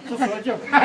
Tau, tau, tau, tau.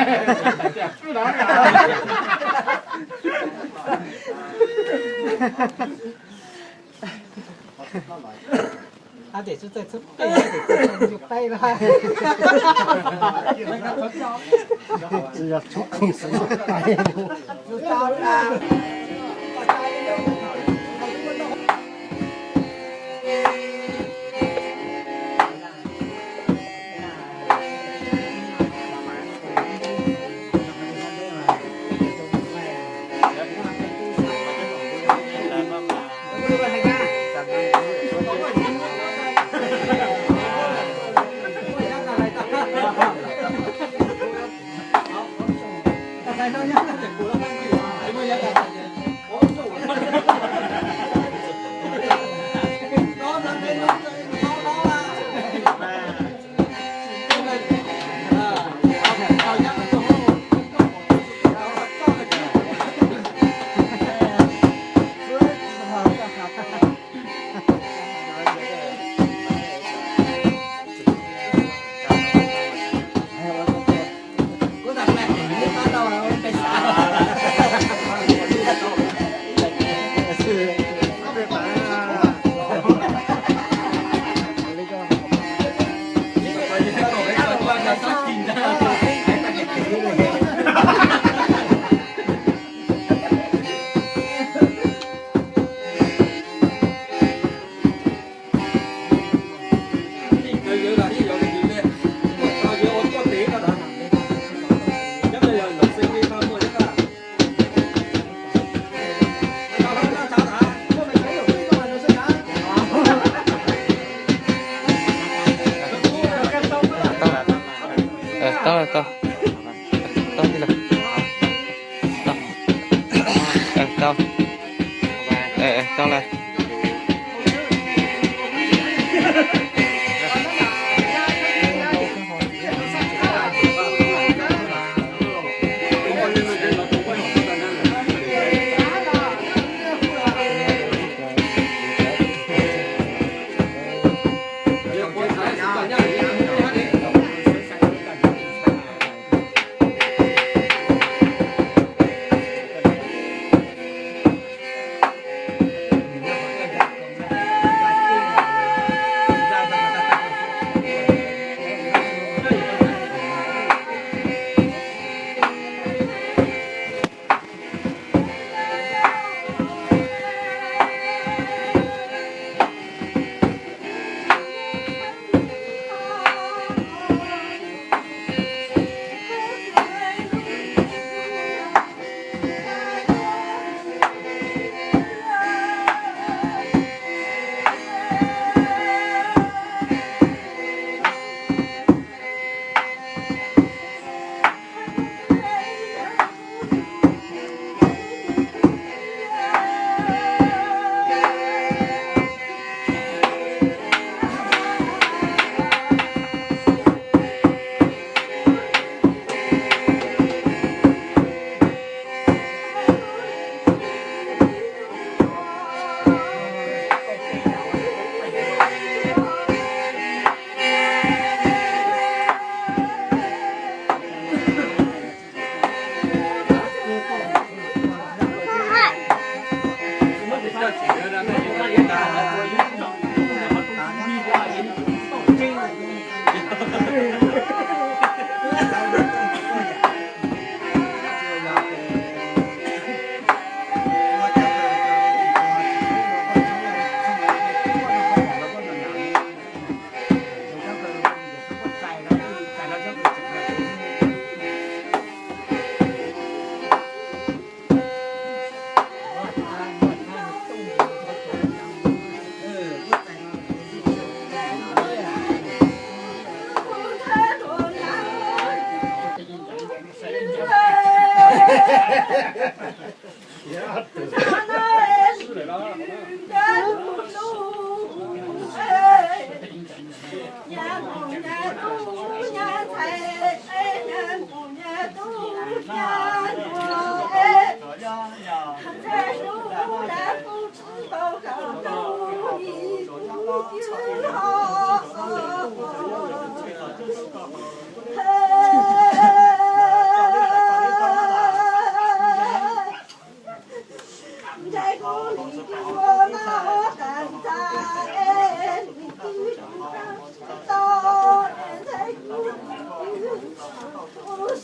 Nws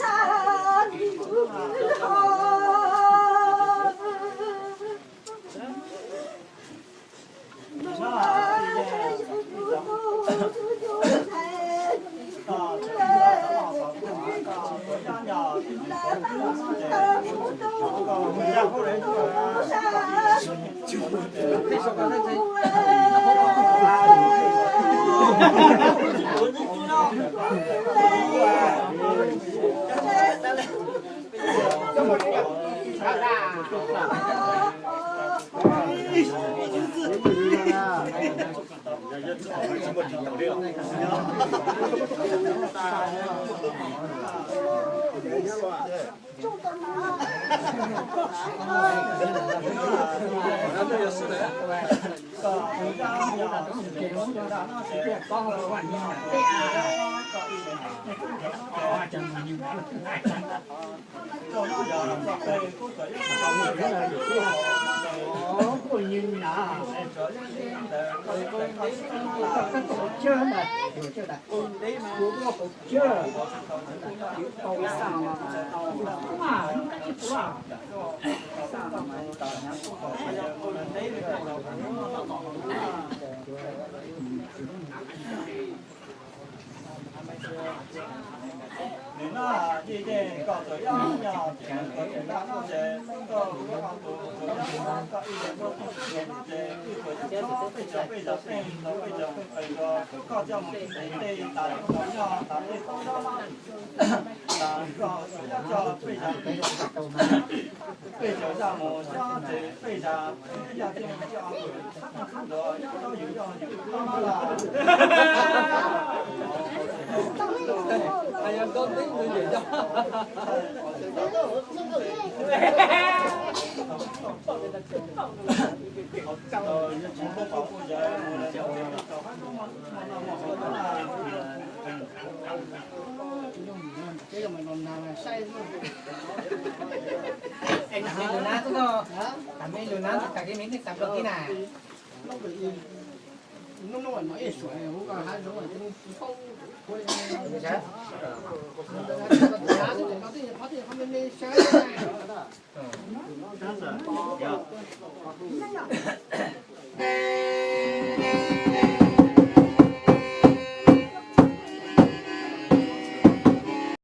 noj yij yeej koj txawm yog nyoj ces koj tseem noj noj ces koj ua koj tus txawm yog koj ib leeg muaj txuj ci ces ib txwm yog txhob peb caug peb zaug pheej tau peb caug pheej pes nkaus koj coj mus tej tas tau nyoj tas tej tau noj tas koj txawm yog coj peb caug peb caug zaj mus xyov ces peb zaj yog tej mus coj tus txhab txhab ntuas yog tau yus yog yus tau no las. Es nam me lus nab, nam me lus nab tag kis me neej xav nplog kib na.